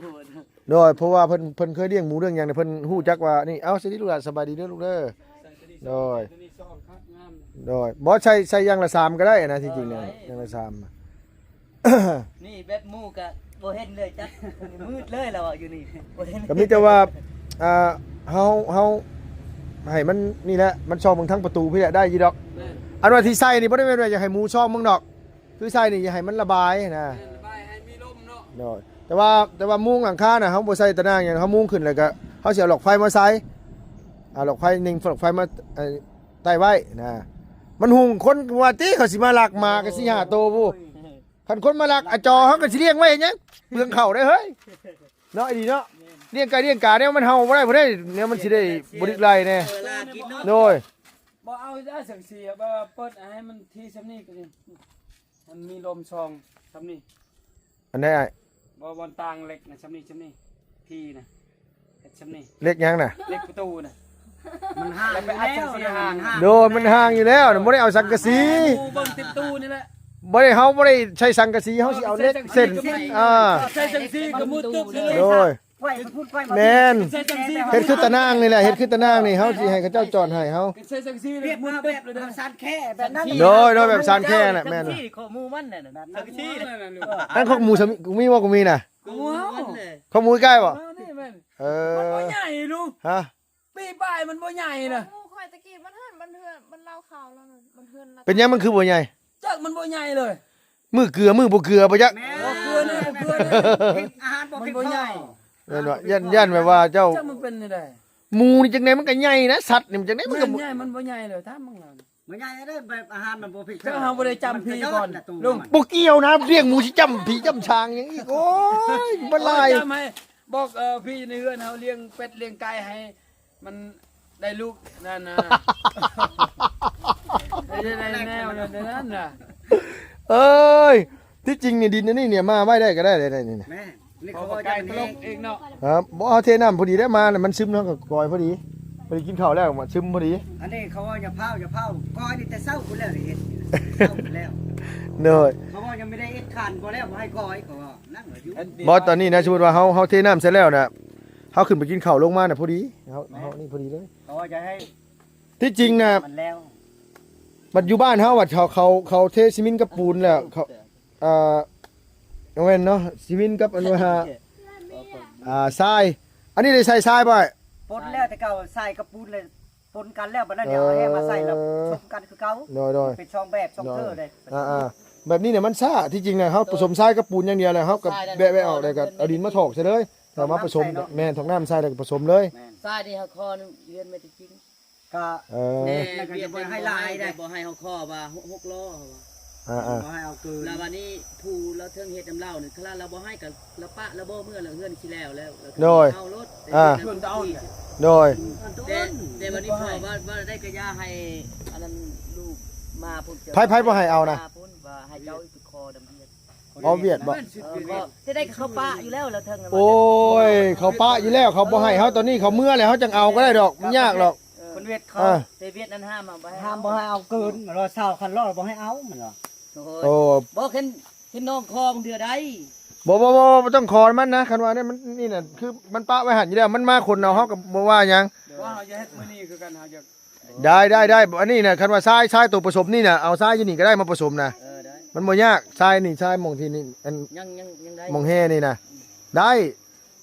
ໂດຍ ເພາະວ່າເພິ່ນ ເພິ່ນເຄີຍລ້ຽງໝູລ້ຽງຫຍັງ ເພິ່ນຮູ້ຈັກວ່ານີ້ ເອົາ ສະບາຍດີລູກຫຼານ ສະບາຍດີເດີລູກເດີ ໂດຍ ໂດຍ ບໍ່ໃສ່ ໃສ່ຢ່າງລະສາມກໍໄດ້ນະ ທີ່ຈິງນະ ຢ່າງລະສາມ ນີ້ແບບໝູກະບໍ່ເຫັນເລີຍ ຈັກມືດເລີຍລະວ່າຢູ່ນີ້ ບໍ່ເຫັນ ກໍມີແຕ່ວ່າ ອ່າ ເຮົາ ເຮົາໃຫ້ມັນນີ້ແຫຼະ ມັນສ່ອງເບິ່ງທາງປະຕູພີ້ແຫຼະ ໄດ້ຢູ່ດອກ ແມ່ນ ອັນວ່າທີ່ໃສ່ນີ້ບໍ່ໄດ້ແມ່ນວ່າຢາກໃຫ້ໝູສ່ອງເບິ່ງດອກ ຄືໃສ່ນີ້ຢາກໃຫ້ມັນລະບາຍນະ ແມ່ນ ລະບາຍໃຫ້ມີລົມເນາະ ໂດຍ ແຕ່ວ່າ ແຕ່ວ່າມຸງຫຼັງຄານະ ເຮົາບໍ່ໃສ່ຕາໜ່າງຫຍັງ ເຮົາມຸງຂຶ້ນແລ້ວກະ ເຮົາຊິເອົາຫຼອກໄຟມາໃສ່ ເອົາຫຼອກໄຟ ຍິງຫຼອກໄຟມາ ເອີ ໃຕ້ໄວ້ນະ ມັນຫຸງ ຄົນວ່າຕິ ເຂົາຊິມາລັກໝາກະສີ່ຫ້າໂຕພຸ້ນ ໂອ້ຍ ຄັນຄົນມາລັກອາຈໍ ເຮົາກໍຊິລ້ຽງໄວ້ເຮັດຫຍັງ ເປືອງເຂົ້າໄດ໋ເຮີ້ຍ ເນາະ ອີ່ຫຼີເນາະ ແມ່ນ ລ້ຽງໄກ່ລ້ຽງກາແນວມັນເຫົ່າບໍ່ໄດ້ພຸ້ນເດ້ ແນວມັນຊິໄດ້ບໍ່ດິກໄລ່ແດ່ ເວລາກິນເນາະ ໂດຍ ບໍ່ເອົາເຊິ່ງເສຍ ແບບວ່າເປີດໃຫ້ມັນທີ່ຊ່ຳນີ້ກໍດີ ໃຫ້ມັນມີລົມຊ່ອງຊ່ຳນີ້ ອັນໃດອ້າຍ ບໍ່ ບ່ອນຕ່າງເຫຼັກນະ ຊ່ຳນີ້ ຊ່ຳນີ້ ພີນະ ເຮັດຊ່ຳນີ້ ເຫຼັກຫຍັງນະ ເຫຼັກປະຕູນະ ມັນຫ່າງຢູ່ແລ້ວນະ ມັນຫ່າງ ໂດຍ ມັນຫ່າງຢູ່ແລ້ວນະ ບໍ່ໄດ້ເອົາສັງກະສີ ໝູ່ເບິ່ງຕິດຕູ້ນີ້ແຫຼະ ບໍ່ໄດ້ ເຮົາບໍ່ໄດ້ໃຊ້ສັງກະສີ ເຮົາຊິເອົາເຫຼັກເສັ້ນ ອ່າ ໃຊ້ສັງກະສີກໍໝູ່ຕຶບເລີຍ ໂດຍ ໄຂວໄປພຸ້ນໄຂວມາ ແມ່ນ ເຮັດຄືຕານາງນີ້ແຫຼະ ເຮັດຄືຕານາງນີ້ ເຮົາຊິໃຫ້ເຂົາເຈົ້າຈອດໃຫ້ເຮົາ ເຮັດໃສ່ສັງກະສີແບບໝູ່ຕຶບເລີຍ ສານແຄແບບນັ້ນ ໂດຍ ໂດຍ ແບບສານແຄແຫຼະ ແມ່ນ ຂອງໝູ່ມັນນັ້ນ ສັງກະສີ ອັນຂອງໝູ່ ມີບໍ່ ກໍມີນະ ຂອງໝູ່ໃກ້ບໍ່ ເອີ ມັນບໍ່ໃຫຍ່ລຸງ ຮະ ປີປາຍມັນບໍ່ໃຫຍ່ນະ ໝູ່ຂ້ອຍຕະກີ້ມັນເຮືອນ ມັນເຮືອນ ມັນເລົ່າເຂົາແລ້ວນະ ມັນເຮືອນລະ ເປັນຫຍັງມັນຄືບໍ່ໃຫຍ່ ຈັກມັນບໍ່ໃຫຍ່ເລີຍ ມື້ເກືອມື້ບໍ່ເກືອບໍ່ຈັກ ແມ່ນ ບໍ່ເກືອນີ້ ບໍ່ເກືອນີ້ ເຮັດອາຫານບໍ່ ມັນ ເປັນ ບໍ່ໃຫຍ່ ພໍ ແມ່ນບໍ່ ຢ້ານ ຢ້ານແບບວ່າເຈົ້າ ຈັກມັນເປັນຈັ່ງໃດ ໝູ່ນີ້ຈັ່ງໃດມັນກໍໃຫຍ່ນະ ສັດນີ້ມັນຈັ່ງໃດມັນກໍ ມັນໃຫຍ່ ມັນບໍ່ໃຫຍ່ເລີຍ ຖາມເບິ່ງລະ ມັນໃຫຍ່ເດີ ແບບອາຫານມັນບໍ່ພຽງພໍ ເຈົ້າເຮົາບໍ່ໄດ້ຈຳຜີກ່ອນ ມັນກະຍ້ອນລະ ລຸງ ບໍ່ກ່ຽວນະ ລ້ຽງໝູຊິຈຳຜີຈຳຊ່າງຫຍັງອີກ ໂອ້ຍ ມັນຫຼາຍ ຈຳໃຫ້ ບອກ ເອີ ຜີໃນເຮືອນເຮົາລ້ຽງເປັດລ້ຽງໄກ່ໃຫ້ ມັນໄດ້ລູກນັ້ນນະ ໄດ້ ໄດ້ແນວນັ້ນນະ ເອີຍ ທີ່ຈິງນີ້ດິນອັນນີ້ນີ້ມາໄວ້ໄດ້ກໍໄດ້ເດ້ນີ້ນະ ແມ່ນ ນີ້ເຂົາວ່າຢ່າງນີ້ ເອີ ບໍ່ ເຮົາເທນ້ຳພໍດີໄດ້ມາ ມັນຊຶມ ເຮົາກໍກອຍພໍດີ ພໍດີກິນເຂົ້າແລ້ວມັນຊຶມພໍດີ ອັນນີ້ເຂົາວ່າຢ່າພ້າວ ຢ່າພ້າວ ກອຍນີ້ແຕ່ເຊົ້າພຸ້ນແລ້ວ ເຮັດເຊົ້າພຸ້ນແລ້ວ ໂດຍ ເຂົາວ່າຍັງບໍ່ໄດ້ເຮັດຄານ ບໍ່ແລ້ວ ບໍ່ໃຫ້ກອຍ ເຂົາວ່າ ບໍ່ ຕອນນີ້ນະ ສົມມຸດວ່າເຮົາ ເຮົາເທນ້ຳໃສ່ແລ້ວນະ ເຮົາຂຶ້ນໄປກິນເຂົ້າລົງມານະ ພໍດີ ເຮົາ ເຮົານີ້ພໍດີເລີຍ ເຂົາວ່າຈະໃຫ້ ທີ່ຈິງນະ ມັນແລ້ວ ບັດຢູ່ບ້ານເຮົາ ບັດເຂົາ ເຂົາ ເຂົາເທຊີມິນກັບປູນແລ້ວ ເຂົາ ອ່າ ບໍ່ແມ່ນເນາະ ຊີມິນກັບອັນວ່າ ອ່າ ຊາຍ ອັນນີ້ໄດ້ໃສ່ຊາຍບໍ່ອ້າຍ ປົນແລ້ວ ແຕ່ເກົ່າຊາຍກັບປູນເລີຍ ປົນກັນແລ້ວ ບັດນັ້ນດຽວເອົາແຮ່ມາໃສ່ແລ້ວ ເອີ ຊົມກັນຄືເກົ່າ ໂດຍໆ ເປັນສອງແບບສອງເທີເລີຍ ອ່າໆ ແບບນີ້ນະມັນຊ້າ ທີ່ຈິງນະເຮົາປະສົມຊາຍກັບປູນຢ່າງດຽວແລ້ວ ເຮົາກໍແບະໆອອກ ແລ້ວກໍເອົາດິນມາຖອກໃສ່ເລີຍ ແລ້ວມາປະສົມ ຖອກນ້ຳໃສ່ເນາະ ແມ່ນ ຖອກນ້ຳໃສ່ແລ້ວກໍປະສົມເລີຍ ແມ່ນ ຊາຍນີ້ເຮົາຂໍເຮືອນແມ່ນຈິງ ກະ ເອີ ແມ່ນ ແລ້ວກໍບໍ່ໃຫ້ຫຼາຍເດ້ ບໍ່ໃຫ້ເຮົາຂໍວ່າຫົກລໍ້ ເຮົາວ່າ ອ່າໆ ບໍ່ໃຫ້ເອົາເກີນ ແລ້ວບາດນີ້ຜູ້ລາວເທິງເຮັດນຳລາວນີ້ ຄັນລາວບໍ່ໃຫ້ກໍລາວປະ ລາວບໍ່ເມືອ ລາວເຮືອນຊິແລ້ວແລ້ວ ໂດຍ ເອົາໂລດ ອ່າ ໂດຍ ແຕ່ ແຕ່ບາດນີ້ພໍ່ວ່າ ວ່າໄດ້ກະຢ່າໃຫ້ອັນນັ້ນລູກມາພຸ້ນ ໃຜ ໃຜບໍ່ໃຫ້ເອົານະ ມາພຸ້ນ ວ່າໃຫ້ເຈົ້າໄປຂໍນຳວຽດ ເອົາວຽດບໍ່ ເອີ ຈະໄດ້ເຂົາປະຢູ່ແລ້ວ ລາວເທິງ ໂອ້ຍ ເຂົາປະຢູ່ແລ້ວ ເຂົາບໍ່ໃຫ້ເຮົາ ຕອນນີ້ເຂົາເມືອແລ້ວ ເຮົາຈັ່ງເອົາກໍໄດ້ດອກ ມັນຍາກດອກ ເອີ ຄົນຫວຽດເຂົາ ອ່າ ແຕ່ຫວຽດນັ້ນຫ້າມເອົາ ບໍ່ໃຫ້ ຫ້າມບໍ່ໃຫ້ເອົາເກີນ ຮ້ອຍຊາວ ຄັນຮ້ອຍບໍ່ໃຫ້ເອົາ ມັນວ່າ ໂອ້ຍ ໂອ້ ບໍ່ ຄັນ ຄັນນ້ອງຂໍເທື່ອໃດ ບໍ່ ບໍ່ ບໍ່ ບໍ່ຕ້ອງຂໍມັນນະ ຄັນວ່ານີ້ມັນ ນີ້ນະ ຄືມັນປະໄວ້ຫັ້ນຢູ່ແລ້ວ ມັນມາຂົນເອົາ ເຮົາກໍບໍ່ວ່າຫຍັງ ວ່າເຮົາຈະເຮັດມື້ນີ້ຄືກັນ ເຮົາຈະ ໄດ້ ໄດ້ ໄດ້ ອັນນີ້ນະ ຄັນວ່າຊາຍ ຊາຍໂຕປະສົມນີ້ນະ ເອົາຊາຍຢູ່ນີ້ກໍໄດ້ ມາປະສົມນະ ເອີ ໄດ້ ມັນບໍ່ຍາກ ຊາຍນີ້ ຊາຍໝ່ອງທີ່ນີ້ ອັນ ຍັງ ຍັງ ຍັງໄດ້ ໝ່ອງແຮ່ນີ້ນະ ອືມ ໄດ້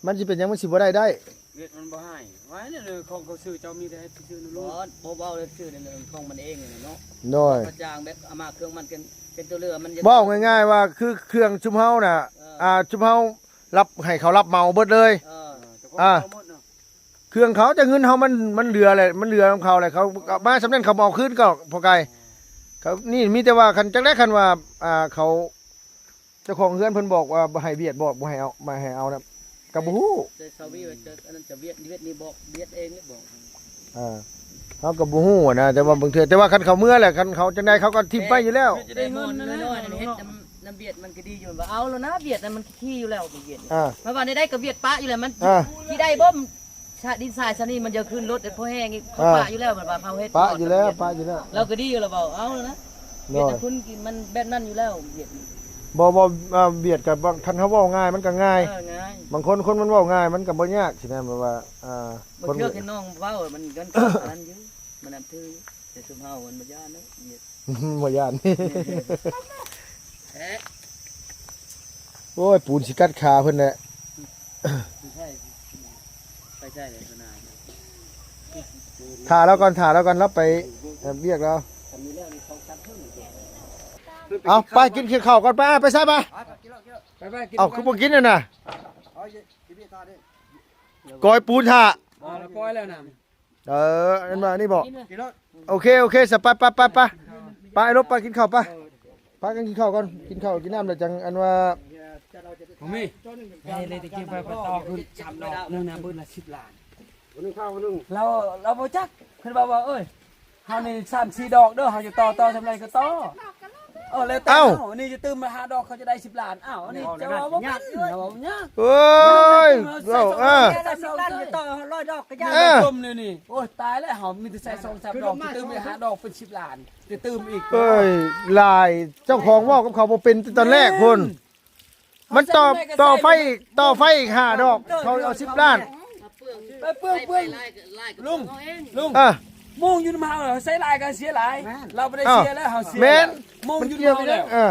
ມັນຊິເປັນຫຍັງ ມັນຊິບໍ່ໄດ້ ໄດ້ ວຽດມັນບໍ່ໃຫ້ ວ່າແນວຂອງເຂົາຊື້ ເຈົ້າມີແຕ່ໃຫ້ໄປຊື້ນຳໂລດ ບໍ່ ບໍ່ເວົ້າເລື່ອງຊື້ ເລື່ອງຂອງມັນເອງນີ້ນະເນາະ ໂດຍ ກະຈ້າງແບບເອົາມາເຄື່ອງມັນເປັນ ເປັນຕົວເລືອກມັນ ເວົ້າງ່າຍໆວ່າ ຄືເຄື່ອງຊຸມເຮົານະ ເອີ ອ່າ ຊຸມເຮົາຮັບ ໃຫ້ເຂົາຮັບເໝົາເບິດເລີຍ ເອີ ອ່າ ເຈົ້າຂອງເອົາໝົດເນາະ ເຄື່ອງເຂົາ ແຕ່ເງິນເຮົາມັນ ມັນເຫຼືອແຫຼະ ມັນເຫຼືອນຳເຂົາແຫຼະ ເຂົາເອົາມາສ່ຳນັ້ນ ເຂົາບໍ່ເອົາຄືນກໍພໍໄກ ເຂົາ ນີ້ມີແຕ່ວ່າ ຄັນຈັກໄດ້ ຄັນວ່າ ອ່າ ເຂົາ ເຈົ້າຂອງເຮືອນເພິ່ນບອກວ່າບໍ່ໃຫ້ຫວຽດ ບອກບໍ່ໃຫ້ເອົາ ບໍ່ໃຫ້ເອົານະ ກໍບໍ່ຮູ້ ແຕ່ຊາວວີວ່າຈະ ອັນນັ້ນຈະຫວຽດ ຫວຽດນີ້ບອກ ຫວຽດເອງນີ້ບອກ ອ່າ ເຮົາກໍບໍ່ຮູ້ນະ ແຕ່ວ່າບາງເທື່ອ ແຕ່ວ່າຄັນເຂົາເມືອແຫຼະ ຄັນເຂົາຈັ່ງໃດເຂົາກໍຖິ້ມໄປຢູ່ແລ້ວ ຈະໄດ້ເງິນນ້ອຍໆ ເຮັດນຳ ນຳຫວຽດມັນກໍດີຢູ່ ວ່າເອົາແລ້ວນະ ຫວຽດນັ້ນມັນຂີ້ຢູ່ແລ້ວ ຫວຽດ ອ່າ ມັນວ່າໃດໆກໍຫວຽດປະຢູ່ແລ້ວ ມັນ ອ່າ ຊິໄດ້ບໍ່ ຊະ ດິນຊາຍຊະນີ້ມັນຈະຂຶ້ນລົດ ແຕ່ພໍແຮງອີກ ເຂົາ ອ່າ ປະຢູ່ແລ້ວ ມັນວ່າເຂົາເຮັດ ປະຢູ່ແລ້ວ ປະຢູ່ແລ້ວ ລາວກໍດີຢູ່ແລ້ວ ເວົ້າເອົາແລ້ວນະ ໂດຍ ເຮັດໃຫ້ຄົນກິນມັນແບບນັ້ນຢູ່ແລ້ວ ຫວຽດ ບໍ່ ບໍ່ ອ່າ ຫວຽດກໍບາງ ຄັນເຮົາເວົ້າງ່າຍມັນກໍງ່າຍ ເອີ ງ່າຍ ບາງຄົນ ຄົນມັນເວົ້າງ່າຍມັນກໍບໍ່ຍາກຊີ້ນະ ແບບວ່າ ອ່າ ບາງເທື່ອ ຄົນ ເຫັນນ້ອງເວົ້າມັນກໍອັນນັ້ນຢູ່ ມັນນັບຖືຢູ່ ແຕ່ຊຸມເຮົາມັນບໍ່ຢ້ານເນາະ ຫວຽດ ບໍ່ຢ້ານ ແທ້ ໂອ້ຍ ປູນຊິກັດຂາເພິ່ນແຫຼະ ໄປໃສ ໄປໃສແລ້ວນາ ຖ້າລາວກ່ອນ ຖ້າລາວກ່ອນ ລາວໄປເຮັດວຽກລາວ ເອົາ ໄປກິນເຂົ້າກ່ອນ ໄປ ໄປໃສ ໄປ ໄປ ໄປກິນ ເອົ້າ ຄືບໍ່ກິນນັ້ນນະ ເອົາ ກິນເບຍທ່າເດ້ ກອຍປູນຖ້າ ບໍ່ ລະປ່ອຍແລ້ວນະ ເອີ ອັນວ່ານີ້ບໍ ໂອເຄ ໂອເຄ ສະ ໄປ ໄປ ໄປ ໄປ ໄປ ໄປ ໄປ ກິນເຂົ້າ ໄປ ພາກັນກິນເຂົ້າກ່ອນ ກິນເຂົ້າກິນນ້ຳແລ້ວຈັ່ງ ອັນວ່າ ບໍ່ມີ ເອີຍ ເລີຍຕະກີ້ໄປ ໄປຕໍ່ຄືນສາມດອກ ໜຶ່ງນະ ບຶດລະສິບລ້ານ ລາວ ລາວບໍ່ຈັກ ເພິ່ນວ່າ ວ່າ ເອີຍ ເຮົານີ້ສາມສີ່ດອກເດີ ເຮົາຈະຕໍ່ ຕໍ່ສ່ຳໃດກໍຕໍ່ ດອກກໍແລ້ວແຕ່ ເອີ ແລ້ວແຕ່ ເອົ້າ ເຮົາ ອັນນີ້ຈະຕື່ມມາຫ້າດອກ ເຂົາຈະໄດ້ສິບລ້ານ. ເອົ້າ ອັນນີ້ ເວົ້າ ຈະເວົ້າບໍ່ແມ່ນ ເວົ້າຍາກ ເວົ້າຍາກ ເອີຍ ເວົ້າ ເອີ ສິບລ້ານ ຈະຕໍ່ຮ້ອຍດອກກໍຍາກ ເອີ ຈົມແນວນີ້. ໂອ້ຍ ຕາຍແລ້ວ ເຮົາມີແຕ່ໃສ່ສອງສາມດອກ ຈະຕື່ມໄປຫ້າດອກເປັນສິບລ້ານ ຈະຕື່ມອີກ. ເອີຍ ຫຼາຍ ເຈົ້າຂອງເວົ້າກັບເຂົາບໍ່ເປັນແຕ່ຕອນແລກພຸ້ນ. ມັນຕໍ່ ຕໍ່ໄຟອີກ ຕໍ່ໄຟອີກຫ້າດອກ ເຂົາເອົາສິບລ້ານ. ໄປເປືອງ ເປືອງ ລຸງ ລຸງ ເອີ ໂມງຢູ່ນຳເຮົາ ໃສ່ຫຼາຍກໍເສຍຫຼາຍ ແມ່ນ ລາວບໍ່ໄດ້ເສຍແລ້ວ ເຮົາເສຍ ແມ່ນ ໂມງຢູ່ນຳເຮົາແລ້ວ. ເອີ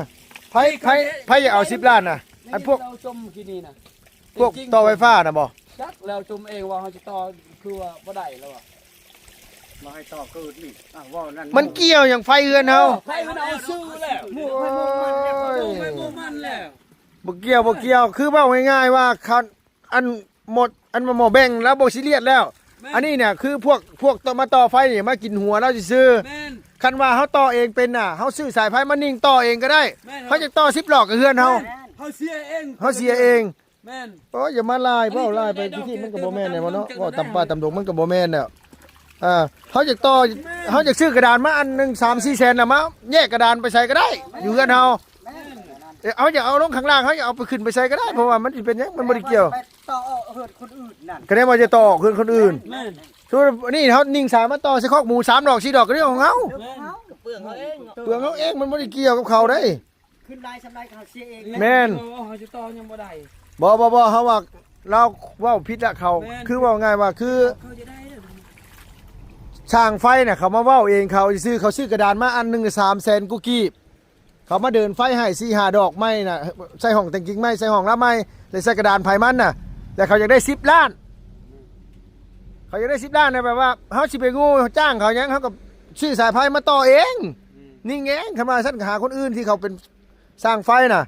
ໃຜ ໃຜ ໃຜຢາກເອົາສິບລ້ານນະ? ອັນພວກ ລາວຈົມກີ້ນີ້ນະ ພວກຕໍ່ໄຟຟ້ານະບໍ່? ຈັກ ລາວຈົມເອງວ່າເຮົາຈະຕໍ່ ຄືວ່າບໍ່ໄດ້ແລ້ວ ບໍ່ໃຫ້ຕໍ່ຄືນອີກ. ອ້າວ ເວົ້ານັ້ນ ມັນກ່ຽວຫຍັງໄຟເຮືອນເຮົາ? ເອີ ໄຟເຮືອນເຮົາຊື້ແລ້ວ ໝູກໃຜໝູກມັນແລ້ວ ໝູກໃຜໝູກມັນແລ້ວ. ບໍ່ກ່ຽວ ບໍ່ກ່ຽວ ຄືເວົ້າງ່າຍໆວ່າ ຄັນ ອັນໝົດ ອັນໝໍ້ແບ່ງລາວບໍ່ຊີຣຽສແລ້ວ. ແມ່ນ ອັນນີ້ນະ ຄືພວກ ພວກຕໍ່ ມາຕໍ່ໄຟນີ້ ມາກິນຫົວລາວຊື່ໆ. ແມ່ນ ຄັນວ່າເຮົາຕໍ່ເອງເປັນນະ ເຮົາຊື້ສາຍໄຟມານິ່ງຕໍ່ເອງກໍໄດ້. ແມ່ນ ເຮົາຈະຕໍ່ສິບຫຼອກກັບເຮືອນເຮົາ. ແມ່ນ ເຮົາເສຍເອງ ເຮົາເສຍເອງ. ແມ່ນ ໂອ້ຍ ຢ່າມາຫຼາຍ ອັນນີ້ ເວົ້າຫຼາຍໄປ ອັນນີ້ ທີ່ມັນກໍບໍ່ແມ່ນແຫຼະເນາະ ເວົ້າຕຳປ່າຕຳດົງມັນກໍບໍ່ແມ່ນແລ້ວ. ອ່າ ເຮົາຢາກຕໍ່ ແມ່ນ ເຮົາຢາກຊື້ກະດານມາອັນໜຶ່ງສາມສີ່ແສນນະ ມາແຍກກະດານໄປໃສ່ກໍໄດ້ ຢູ່ເຮືອນເຮົາ. ແມ່ນ ເອີ ເຮົາຢາກເອົາລົງຂ້າງລ່າງ ເຮົາຢາກເອົາໄປຂຶ້ນໄປໃສ່ກໍໄດ້ ເພາະວ່າມັນຊິເປັນຫຍັງ ມັນບໍ່ໄດ້ກ່ຽວ ໄປຕໍ່ເຮືອນຄົນອື່ນນັ້ນ ກໍໄດ້ວ່າຈະຕໍ່ເຮືອນຄົນອື່ນ. ແມ່ນ ສົມມຸດນີ້ເຮົານິ່ງສາຍມາຕໍ່ໃສ່ຄອກໝູສາມດອກສີ່ດອກ ກໍເລື່ອງຂອງເຮົາ. ແມ່ນ ເປືອງເຮົາເອງ ເປືອງເຮົາເອງ ມັນບໍ່ໄດ້ກ່ຽວກັບເຂົາເດ້. ຂຶ້ນຫຼາຍສ່ຳໃດກໍເຮົາເສຍເອງ. ແມ່ນ ເຮົາຈະຕໍ່ຍັງບໍ່ໄດ້. ບໍ່ ບໍ່ ບໍ່ ເຮົາວ່າລາວເວົ້າຜິດລະເຂົາ. ແມ່ນ ຄືເວົ້າງ່າຍວ່າ ຄື ເຂົາຈະໄດ້ ຊ່າງໄຟນະ ເຂົາມາເວົ້າເອງເຂົາຊື່ໆ ເຂົາຊື້ກະດານມາອັນໜຶ່ງສາມແສນກວ່າກີບ ເຂົາມາເດີນໄຟໃຫ້ສີ່ຫ້າດອກໃໝ່ນະ ໃສ່ຫ້ອງແຕ່ງກິ່ງໃໝ່ ໃສ່ຫ້ອງລາວໃໝ່ ແລ້ວໃສ່ກະດານໃຜມັນນະ ແລ້ວເຂົາຢາກໄດ້ສິບລ້ານ. ເຂົາຢາກໄດ້ສິບລ້ານນະ ແບບວ່າເຮົາຊິໄປໂງ່ຈ້າງເຂົາຫຍັງ ເຮົາກໍຊື້ສາຍໄຟມາຕໍ່ເອງ. ອືມ ນິ່ງເອງ ຄັນວ່າຊັ້ນກໍຫາຄົນອື່ນທີ່ເຂົາເປັນ ຊ່າງໄຟນະ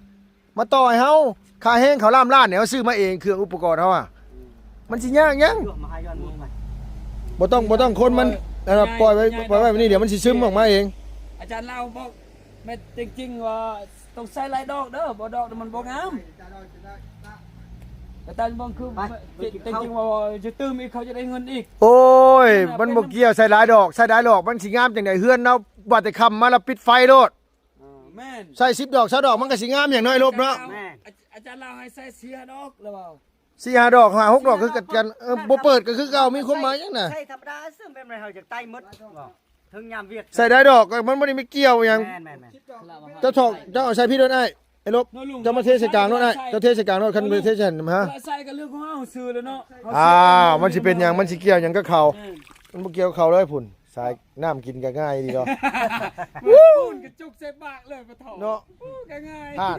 ມາຕໍ່ໃຫ້ເຮົາ ຄ່າແຮງເຂົາລ້ານລ້ານນີ້ ເຮົາຊື້ມາເອງ ເຄື່ອງອຸປະກອນເຮົາອະ ມັນຊິຍາກຫຍັງ? ບໍ່ຕ້ອງ ບໍ່ຕ້ອງຄົນມັນ ເອີ ອັນນັ້ນ ງ່າຍ ປອຍໄວ້ ງ່າຍ ປອຍໄວ້ແບບນີ້ ດອກ ດຽວມັນຊິຊຶມອອກມາເອງ. ອາຈານລາວບອກ ແມ່ນ ຈິງໆວ່າຕ້ອງໃສ່ຫຼາຍດອກເດີ ບໍ່ດອກມັນບໍ່ງາມ. ອາຈານເບິ່ງຄື ໄປ ຈິງໆວ່າຈະຕື່ມອີກ ເຂົາຈະໄດ້ເງິນອີກ. ໂອ້ຍ ມັນບໍ່ກ່ຽວ ໃສ່ຫຼາຍດອກ ໃສ່ຫຼາຍດອກ ມັນຊິງາມຈັ່ງໃດ? ເຮືອນເຮົາບາດແຕ່ຄ່ຳມາລະປິດໄຟໂລດ. ແມ່ນ ໃສ່ສິບດອກຊາວດອກ ມັນກໍຊິງາມຢ່າງໜ້ອຍລົບເນາະ. ແມ່ນ ອາ ອາຈານລາວໃຫ້ໃສ່ສີ່ຫ້າດອກລະເວົ້າ. ສີ່ຫ້າດອກ ຫ້າຫົກດອກຄືກັນ ເອີ ບໍ່ເປີດກໍຄືເກົ່າ ມີຄວາມໝາຍຫຍັງນະ? ໃສ່ທຳມະດາ ຊຶ່ງແມ່ນເຮົາຈະໄຕ້ໝົດ ເຖິງຍາມວຽກ ໃສ່ຫຼາຍດອກ ມັນບໍ່ໄດ້ມີກ່ຽວຫຍັງ. ແມ່ນໆໆ ເຈົ້າຖອກ ເຈົ້າເອົາໃສ່ພີ້ໂລດອ້າຍ ໄອ້ລົບ ເຈົ້າມາເທໃສ່ກາງໂລດອ້າຍ ເຈົ້າເທໃສ່ກາງໂລດ ຄັນບໍ່ເທໃສ່ຫັ້ນຫາ ໃສ່ກໍເລື່ອງຂອງເຮົາຊື່ແລ້ວເນາະ. ອ້າວ ມັນຊິເປັນຫຍັງ ມັນຊິກ່ຽວຫຍັງກັບເຂົາ? ແມ່ນ ມັນບໍ່ກ່ຽວເຂົາເລີຍພຸ້ນ. ສາຍນ້ຳກິນກໍງ່າຍດີເນາະ. ໂອ້ຍ ກະຈຸກໃສ່ປາກເລີຍປະເຖົ້າເນາະ. ໂອ້ ກໍງ່າຍ ຜ່ານ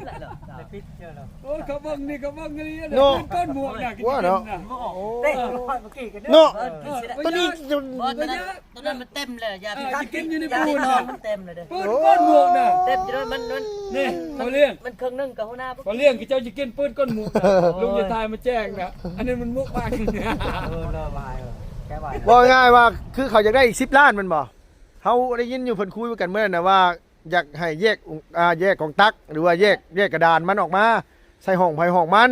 ໂອ້ ເຂົາເບິ່ງນີ້ ເຂົາເບິ່ງນີ້ເນາະ. ເປັນກ້ອນໝວກນະ ກິນເນາະ. ໂອ້ ເນາະ ເອີ ຕົວນີ້ ບໍ່ ຕົວນັ້ນມັນເຕັມແລ້ວ ຢ່າ ເອີ ກິນຢູ່ໃນປູນນະ ມັນເຕັມແລ້ວເດີ ເປີດກ້ອນໝວກນະ ເຕັມຢູ່ ມັນ ມັນ ນີ້ ເຂົາລ້ຽງ ມັນເຄິ່ງໜຶ່ງກໍຫົວໜ້າ ເຂົາລ້ຽງ ເຂົາເຈົ້າຊິກິນເປີດກ້ອນໝວກນະ. ລຸງຈະຖ່າຍມາແຈ້ງນະ ອັນນີ້ມັນໝວກບາງ. ເອີ ເນາະ ວ່າ ເອີ ແກວ່າ ເວົ້າງ່າຍວ່າ ຄືເຂົາຢາກໄດ້ອີກສິບລ້ານແມ່ນບໍ່? ເຮົາໄດ້ຍິນຢູ່ເພິ່ນຄຸຍກັນມື້ນັ້ນນະວ່າ ຢາກໃຫ້ແຍກ ອ່າ ແຍກກອງຕັກ ຫຼືວ່າແຍກ ແຍກກະດານມັນອອກມາ ໃສ່ຫ້ອງໃຜຫ້ອງມັນ.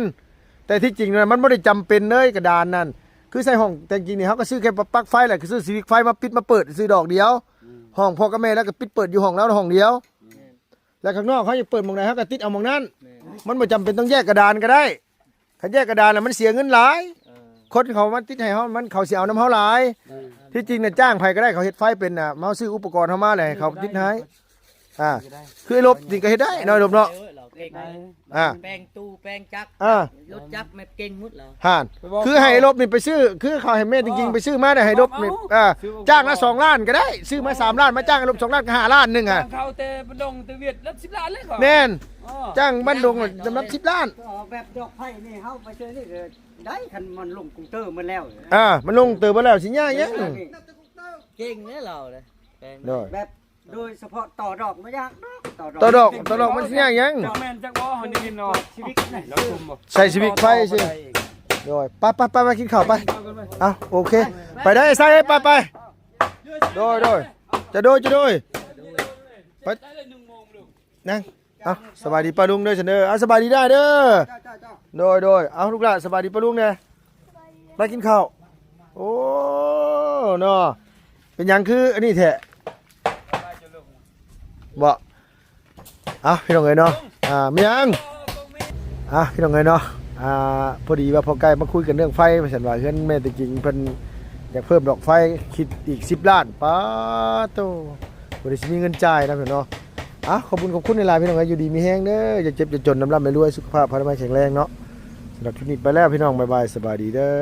ແຕ່ທີ່ຈິງນະ ມັນບໍ່ໄດ້ຈຳເປັນເລີຍກະດານນັ້ນ ຄືໃສ່ຫ້ອງແຕ່ງຈິງນີ້ ເຮົາກໍຊື້ແຄ່ປລັກໄຟ ແລ້ວກໍຊື້ສະວິດໄຟມາປິດມາເປີດຊື່ດອກດຽວ. ອືມ ຫ້ອງພໍ່ກັບແມ່ ແລ້ວກໍປິດເປີດຢູ່ຫ້ອງລາວຫ້ອງດຽວ. ແມ່ນ ແລ້ວຂ້າງນອກເຮົາຢາກເປີດໝ່ອງໃດ ເຮົາກໍຕິດເອົາໝ່ອງນັ້ນ. ແມ່ນ ມັນບໍ່ຈຳເປັນຕ້ອງແຍກກະດານກໍໄດ້. ຄັນແຍກກະດານແລ້ວມັນເສຍເງິນຫຼາຍ. ເອີ ຄົນເຂົາມາຕິດໃຫ້ເຮົາ ມັນ ເຂົາຊິເອົານຳເຮົາຫຼາຍ. ເອີ ທີ່ຈິງນະ ຈ້າງໃຜກໍໄດ້ ເຂົາເຮັດໄຟເປັນນະ ມາເຮົາຊື້ອຸປະກອນເຮົາມາ ແລ້ວໃຫ້ເຂົາຕິດໃຫ້. ອ່າ ຄືໄອ້ລົບນີ້ກໍເຮັດໄດ້ເນາະ ໄອ້ລົບເນາະ. ອ່າ ແປງຕູ້ແປງຈັກ ອ່າ ລົດຈັກແມ່ນເກັ່ງໝົດແລ້ວ. ຫັ້ນ ຄືໃຫ້ໄອ້ລົບນີ້ໄປຊື້ ຄືເຂົາໃຫ້ແມ່ຈິງໆໄປຊື້ມາ ແລ້ວໃຫ້ລົບນີ້ ອ່າ ຈ້າງລະສອງລ້ານກໍໄດ້ ຊື້ມາສາມລ້ານ ມາຈ້າງໄອ້ລົບສອງລ້ານກໍຫ້າລ້ານໜຶ່ງຫັ້ນ. ຈ້າງເຂົາແຕ່ບ້ານດົງແຕ່ຫວຽດລະສິບລ້ານເລີຍ. ແມ່ນ ຈ້າງບ້ານດົງລະສິບລ້ານ. ອອກແບບດອກໄຟນີ້ ເຮົາໄປຊື້ນີ້ກໍໄດ້ ຄັນມັນລົງກຸງເຕີໝົດແລ້ວ. ອ່າ ມັນລົງເຕີໝົດແລ້ວ ຊິຍາກຫຍັງ? ເກັ່ງເດ້ລາວເດ້ ໂດຍ ແບບ ໂດຍສະເພາະຕໍ່ດອກບໍ່ຍາກດອກ ຕໍ່ດອກ ຕໍ່ດອກ ຕໍ່ດອກມັນຊິຍາກຫຍັງ? ເຈົ້າແມ່ນຈັກບໍ່ ເຮົາໄດ້ຍິນເນາະ ຊີວິດນະ ລາວຊຸມບໍ່ ໃສ່ຊີວິດໄຟຊິ. ໂດຍ ໄປໆໆ ໄປກິນເຂົ້າໄປ. ເອົ້າ ໂອເຄ ໄປໄດ້ ໃສ່ ໄປໆ ໂດຍ ໂດຍ ຈະໂດຍ ຈະໂດຍ ໄປ ນັ່ງ ເອົ້າ ສະບາຍດີປ້າລຸງເດີ ຊັ້ນເດີ ເອົ້າ ສະບາຍດີດ້າຍເດີ. ໂດຍ ໂດຍ ເອົ້າ ລູກຫຼານ ສະບາຍດີປ້າລຸງແດ່. ໄປກິນເຂົ້າ. ໂອ້ ເນາະ ເປັນຫຍັງຄືອັນນີ້ແທ້? ບໍ່ ອ່ະ ພີ່ນ້ອງເອີຍເນາະ ອ່າ ມີຫຍັງ? ອ່ະ ພີ່ນ້ອງເອີຍເນາະ ອ່າ ພໍດີວ່າພໍ່ໄກ່ມາຄຸຍກັນເລື່ອງໄຟ ວ່າຊັ້ນວ່າ ເຮືອນແມ່ຕົວຈິງເພິ່ນຢາກເພີ່ມດອກໄຟ ຄິດອີກສິບລ້ານ ປາໂຕ ບໍ່ໄດ້ຊິມີເງິນຈ່າຍນະພີ່ນ້ອງເນາະ. ອ່ະ ຂອບຄຸນ ຂອບຄຸນຫຼາຍໆ ພີ່ນ້ອງເອີຍ ຢູ່ດີມີແຮງເດີ ຢ່າເຈັບຢ່າຈົນ ລ່ຳໆລວຍໆ ສຸຂະພາບພະລາໄມແຂງແຮງເນາະ. ສຳລັບຄລິບນີ້ໄປແລ້ວ ພີ່ນ້ອງ ບາຍບາຍ ສະບາຍດີເດີ.